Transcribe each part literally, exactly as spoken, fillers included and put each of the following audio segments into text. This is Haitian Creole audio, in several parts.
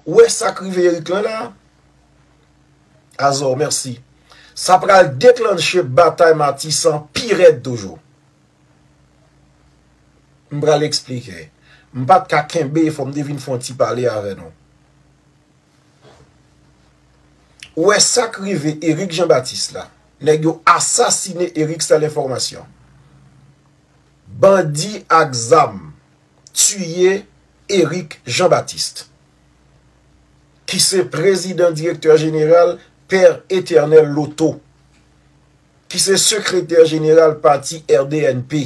Ou wè sa k rive Eric lan la? Azor, mèsi. Sa pral deklanche batay Matisan pi rèd toujou. M pral eksplike. M pa t ka kenbe, fò m te vin fè yon ti pale avè nou. Ou wè sa k rive Eric Jean Baptiste la? Nèg yo asasine Eric, sèl enfòmasyon. Bandi ak zam tiye Eric Jean Baptiste, ki se prezidan direktè jeneral Père Éternel Loto, ki se sekretè jeneral pati R D N P.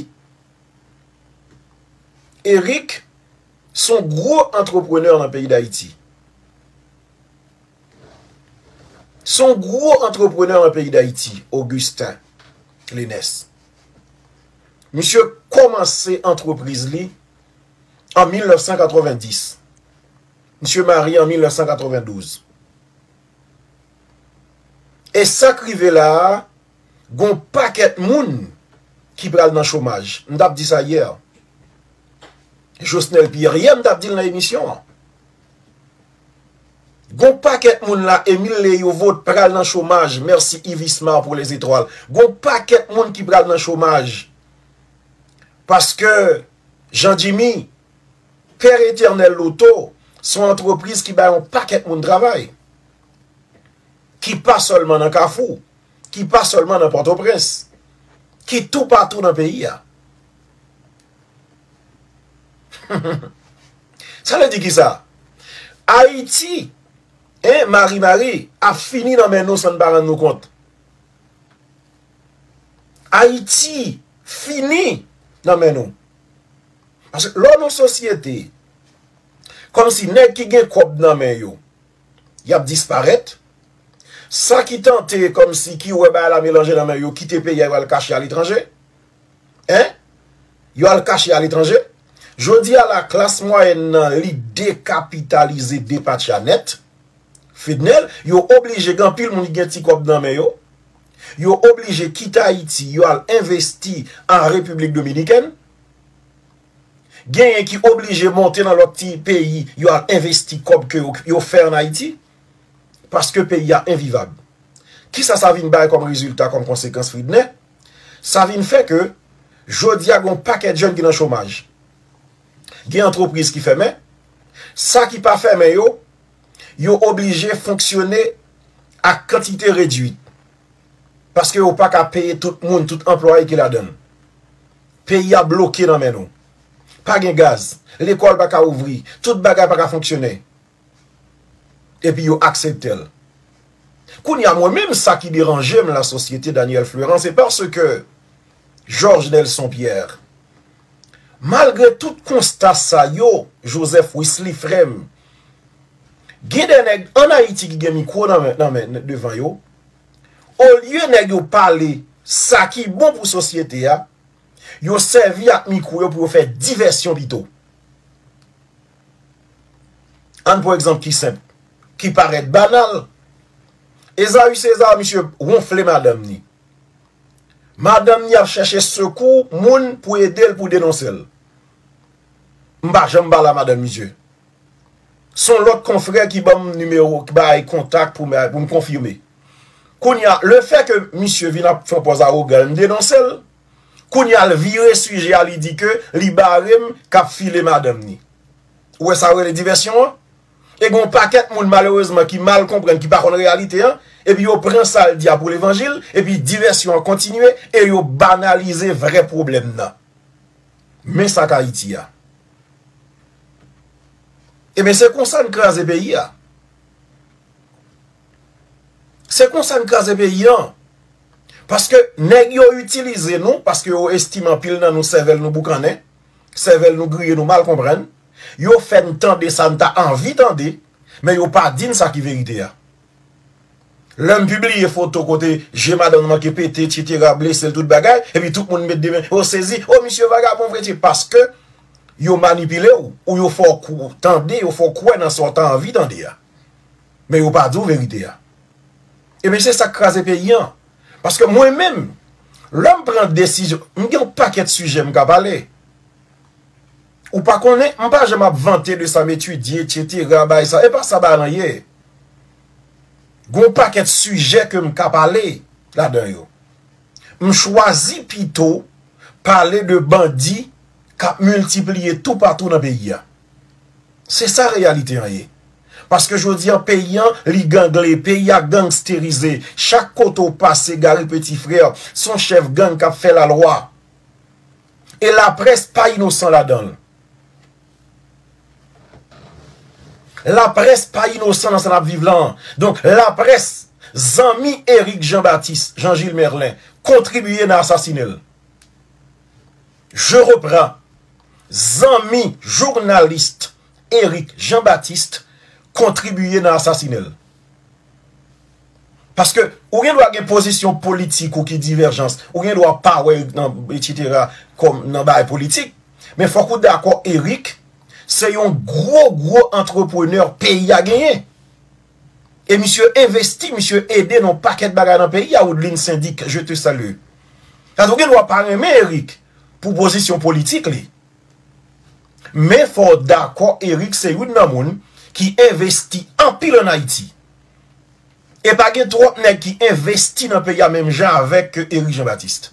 Eric se yon gwo antreprenè nan peyi Dayiti. Se yon gwo antreprenè nan peyi Dayiti, Augustin Lenès. Misye kòmanse antrepriz li an mil nèf san katrevenndis. Misye marye an mil nèf san katrevendouz. E sa k rive la a, gon pakèt moun ki pral nan chomaj. M t ap di sa yè. Josnel Pierre, yè m t ap di l nan emisyon an. Gon pakèt moun la, Emile Léovot pral nan chomaj. Mèsi Yves Mar pou les étoiles. Gon pakèt moun ki pral nan chomaj. Paske, Jean Jimmy, Père Éternel Loto, se yon antrepriz ki bay yon pakèt moun travay. Ki pa sèlman nan Kafou, ki pa sèlman nan Pòtoprens, ki toupatou nan peyi a. Sa vle di kisa? Ayiti, en, mari mari, ap fini nan men nou san n pa rann nou kont. Ayiti fini nan men nou. Paske lè w nan sosyete, kòmsi nèg ki gen kòb nan men yo, y ap disparèt. Sa ki tante kòmsi ki wè bagay la melanje nan men yo, kite peyi a, yo al kache aletranje. En? Yo al kache aletranje. Jodi a la, klas mwayèn nan, li dekapitalize, depatcha nèt. Fednel, yo oblije, gen anpil moun ki gen ti kòb nan men yo. Yo oblije kite Ayiti, yo al envesti an Repiblik Dominikèn. Genyen ki oblije monte nan lòt ti peyi, yo al envesti kòb ke yo, yo fè ann Ayiti, paske peyi a envivab. Kisa sa vin bay kòm rezilta, kòm konsekans, Fridney? Sa vin fè ke jodi a, gen yon pakèt jèn ki nan chomaj. Gen antrepriz ki fèmen. Sa ki pa fèmen yo, yo oblije fonksyone ak kantite redui. Paske yo pa ka peye tout moun, tout anplwaye ki ladan l. Peyi a bloke nan men nou. Pa gen gaz. Lekòl pa ka ouvri. Tout bagay pa ka fonksyone. Epi yo aksepte l. Kounye a, mwen menm, sa ki deranje m, la sosyete Daniel Fleurant, se paske Georges Nelson Pierre, malgre tout konsta sa yo, Joseph Wesley, frè m, gen de nèg ann Ayiti ki gen mikwo nan men, nan men, devan yo. Olye nèg yo pale sa ki bon pou sosyete a, yo sèvi ak mikwo yo pou yo fè divèsyon pito. Ann pran egzanp ki senp, ki parèt banal. Esaü César, misye wonfle madanm ni. Madanm ni ap chèche sekou moun pou ede l, pou denonse l. M pa janm pale a madanm misye. Se yon lòt konfrè ki ban m nimewo, ki bay kontak pou m, pou m konfime. Kounye a, lefè ke misye vin ap fè yon pòz awogan, m denonse l. Kounye a, l vire sijè a, li di ke li bare m k ap file madanm ni. Ou wè sa yo rele divèsyon an? E gen yon pakèt moun, malerezman, ki mal konprann, ki pa konn reyalite an, epi yo pran sa l di a pou levanjil, epi divèsyon an kontinye, e yo banalize vrè pwoblèm nan. Men sa k Ayiti a. Ebyen, se konsa n kraze peyi a. Se konsa n kraze peyi an. Paske nèg yo itilize nou, paske yo estime anpil nan nou, sèvèl nou boukannen, sèvèl nou griye, nou mal konprann. Yo fè n tande sa n ta anvi tande, men yo pa di n sa ki verite a. Lè m pibliye foto kote je madanm nan manke pete, etsetera, blese l, tout bagay, epi tout moun met de men, o sezi, o misye vagabon vre, se paske yo manipile w, ou yo fè w kou-, tande, yo fè w kwè nan sa w ta anvi tande a. Men yo pa di w verite a. Ebyen, se sa k kraze peyi an. Paske mwen menm, lè m pran desizyon, m gen yon pakèt sijè m ka pale. Ou pa konnen, m pa janm ap vante de sa m etidye, etsetera, bagay sa. E pa sa bagay lan ye. Gon pakèt sijè ke m ka pale ladan yo. M chwazi pito pale de bandi k ap miltipliye toupatou nan peyi a. Se sa reyalite an ye. Paske jodi an, peyi an, li gangle, peyi a gangsterize. Chak kote w pase, Gary Petit Frère, se yon chèf gang k ap fè lalwa. E laprès pa inosan ladan l. Laprès pa inosan nan sa n ap viv la an. Donk, laprès, zanmi Eric Jean Baptiste, Jean Gilles Merlin, kontribiye nan asasinen l. Je reprends. Zanmi jounalis Eric Jean Baptiste kontribiye nan asasinen l. Paske ou gen dwa gen pozisyon politik ou ki divèjans, ou gen dwa pa wè nan, etsetera, kòm nan bagay politik, men fòk ou dakò Eric se yon gwo, gwo antreprenè peyi a genyen. E misye envesti, misye ede nan pakèt bagay nan peyi a, Woodlin Syndic, je te salue. Sa di ou gen dwa pa renmen Eric pou pozisyon politik li. Men fò w dakò Eric se youn nan moun ki envesti anpil ann Ayiti. E pa gen twòp nèg ki envesti nan peyi a menm jan avèk ke Eric Jean Baptiste.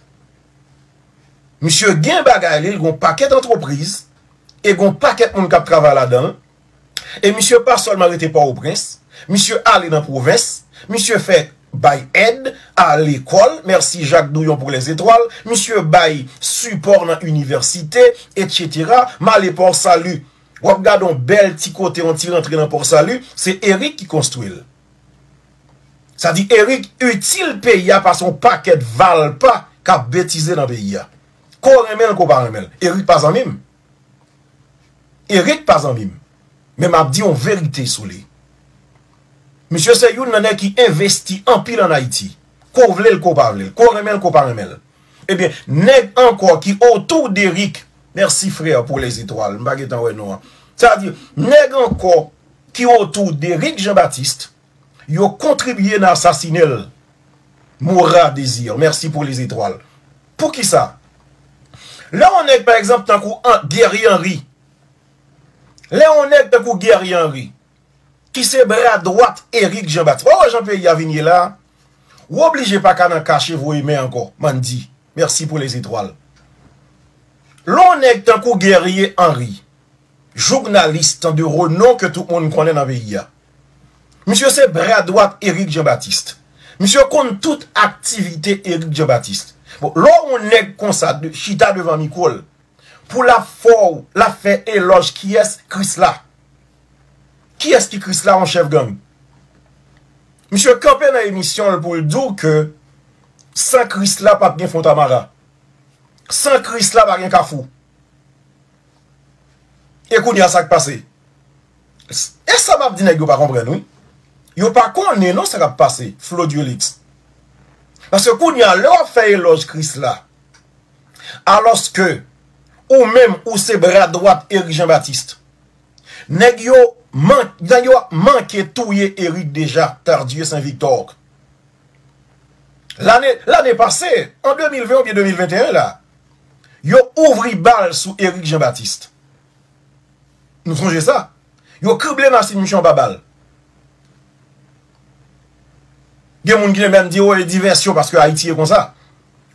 Misye gen bagay li, li gon pakèt antrepriz, e gon pakèt moun k ap travay ladan l. E misye pa sèlman rete Pòtoprens, misye ale nan pwovens, misye fè bay èd a lekòl, mèsi Jacques Douyon pou lèzetwal, misye bay sipò nan inivèsite, etsetera. M ale Pòsali, w ap gade yon bèl ti kote, yon ti rantre nan Pòsali, se Eric ki konstwi l. Sa di Eric itil peyi a pase yon pakèt valpa k ap betize nan peyi a. Ko renmen l, ko pa renmen l. Eric pa zanmi m. Eric pa zanmi m. Men m ap di yon verite sou li. Misye se youn nan nèg ki envesti anpil ann Ayiti. Ko vle l, ko pa vle l. Ko renmen l, ko pa renmen l. Ebyen, nèg ankò ki otou d Eric, mèsi frè pou lèzetwal, m pa gentan wè non an. Sa di, nèg ankò ki otou d Eric Jean Baptiste, yo kontribiye nan asasinen l. Mora Désir, mèsi pou lèzetwal. Poukisa? Lè yon nèg, pa egzanp, tankou An-, Guerrier Henry, lè yon nèg tankou Guerrier Henry, ki se bra dwat Eric Jean Baptiste, w wè jan peyi a vin ye la, w oblije pa ka nan kache voye men ankò, Mandy. Mèsi pou lèzetwal. Lè yon nèg tankou Guerrier Henry, jounalis de renon ke tout moun konnen nan peyi a. Misye se bra dwat Eric Jean Baptiste. Misye konn tout aktivite Eric Jean Baptiste. Bon, lè yon nèg konsa de, chita devan mikwo l, pou l ap fè w, l ap fè elòj kiyès? Krisla. Kiyès ki Krisla, yon chèf gang? Misye kanpe nan emisyon l pou l di w ke san Krisla p ap gen Fontamara. San Krisla pa gen Kafou. E kounye a sa k pase? E sa m ap di nèg yo pa konprann wi. Yo pa konnen non sa k ap pase, Flo Diolix. Paske kounye a lè w ap fè elòj Krisla, alòske ou menm ou se bra dwat Eric Jean Baptiste, nèg yo man-, nèg yo manke touye Eric deja, Tardieu Saint Victor. Lane, lane pase, an de mil ven oubyen de mil venteyen la, yo ouvri bal sou Eric Jean Baptiste. Nou sonje sa. Yo krible masin misye anba bal. Gen moun ki te menm di, "O, e divèsyon, paske Ayiti e konsa."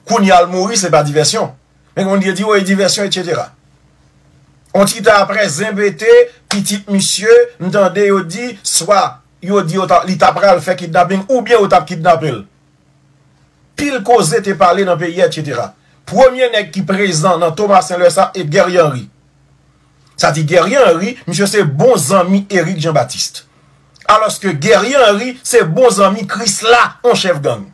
Kounye a l mouri, se pa divèsyon. Men gen moun ki te di, "O, e divèsyon, etsetera." On ti tan apre, zen pete, pitit misye, m tande yo di, swa yo di yo ta, li ta pral fè kidnaping, oubyen yo t ap kidnape l. Pil koze te pale nan peyi a, etsetera. Premye nèg ki prezan nan Thomassin lè sa e Guerrier Henry. Sa di Guerrier Henry, misye se bon zanmi Eric Jean Baptiste. Alòske Guerrier Henry se bon zanmi Krisla, yon chèf gang.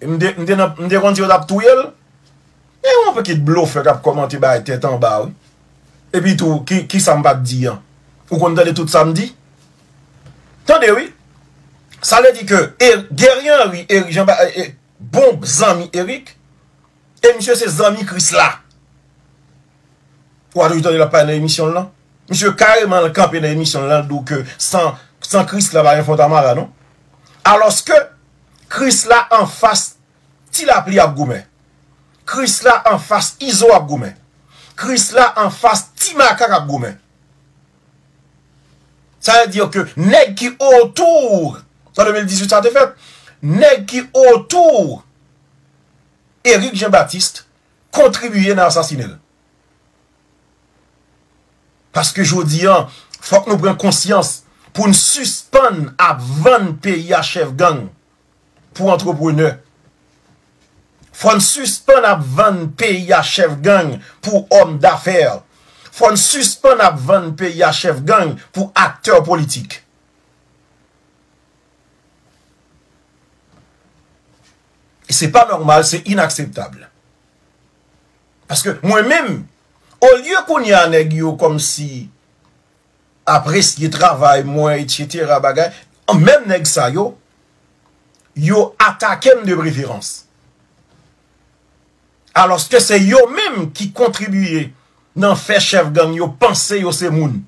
M te, m te nan, m te konn di yo t ap touye l. E yon pakèt blofè k ap kòmante bay tèt anba, wi. Epi tou, ki, ki sa m pa t di an? Ou konn tande tout sa m di? Tande, wi. Sa vle di ke e, Guerrier Henry, Eric Jean Ba-, e, e, bon zanmi Eric, e misye se zanmi Krisla. Ou a toujou tande l ap pale nan emisyon l lan. Misye kareman al kanpe nan emisyon l lan, l di w ke san, san Krisla pa gen Fontamara, non. Alòske Krisla anfas Ti Lapli ap goumen. Krisla anfas Izo ap goumen. Krisla anfas Ti Makak ap goumen. Sa vle di ke nèg ki otou, an de mil dizuit sa te fèt, nèg ki otou Eric Jean Baptiste kontribiye nan asasinen l. Paske jodi a, fòk nou pran konsyans pou n sispann ap vann peyi a chèf gang pou antreprenè. Fò n sispann ap vann peyi a chèf gang pou òm dafè. Fò n sispann ap vann peyi a chèf gang pou aktè politik. E se pa nòmal, se inakseptab. Paske mwen menm, olye kounye a nèg yo kòmsi apresye travay mwen, etsetera, bagay, menm nèg sa yo, yo atake m de preferans. Alòske se yo menm ki kontribiye nan fè chèf gang yo panse yo se moun.